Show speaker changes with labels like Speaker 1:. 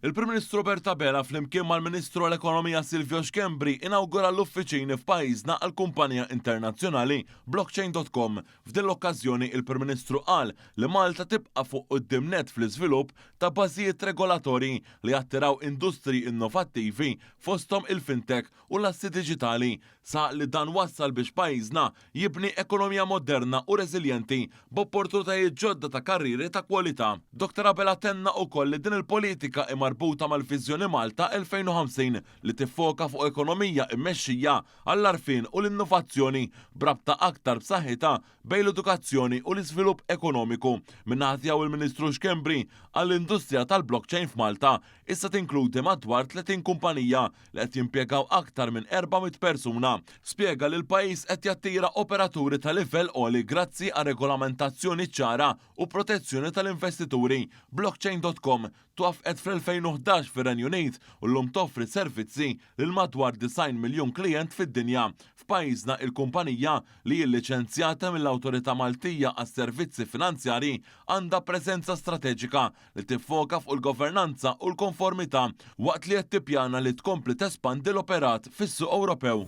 Speaker 1: Il-Prim Ministru Robert Abela flimkien mal-Ministru għall-Ekonomija Silvio Schembri inawgura l-uffiċini f'pajjiżna għall-kumpanija internazzjonali Blockchain.com. F'din l-okkażjoni il-Prim Ministru qal li Malta tibqa' fuq quddiem nett fl-iżvilupp ta' bażijiet regolatorji li jattiraw industriji innovattivi fosthom il-fintech u l-assi diġitali. Saħaq li dan wassal biex pajjiżna jibni ekonomija moderna u reżiljenti b'opportunitajiet ġodda ta' karrieri ta' kwalità. Dottor Abela tenna ukoll li din il-politika hi marbuta mal-Viżjoni Malta 2050 li tiffoka fuq ekonomija mmexxija għall-għarfien u l-innovazzjoni b'rabta aktar b'saħħitha bejn l-edukazzjoni u l-iżvilupp ekonomiku. Min-naħa tiegħu il-Ministru Schembri qal l-industrija tal-blockchain f'Malta issa tinkludi madwar 30 kumpanija li qed jimpjegaw aktar minn 400 persuna. Spjega li l-pajjiż qed jattira operaturi ta' livell għoli grazzi għal regolamentazzjoni ċara u protezzjoni tal-investituri. Blockchain.com twaffqet fl-2011 fir-Renju Unit u llum toffri servizzi lil madwar 90 miljun klijent fid-dinja. F'pajjiżna il-kumpanija, li hi lliċenzjata mill-Awtorità Maltija għas-Servizzi Finanzjarji, għandha preżenza strateġika li tiffoka fuq il-governanza u l-konformità waqt li qed tippjana li tkompli tespandi l-operat fis-suq Ewropew.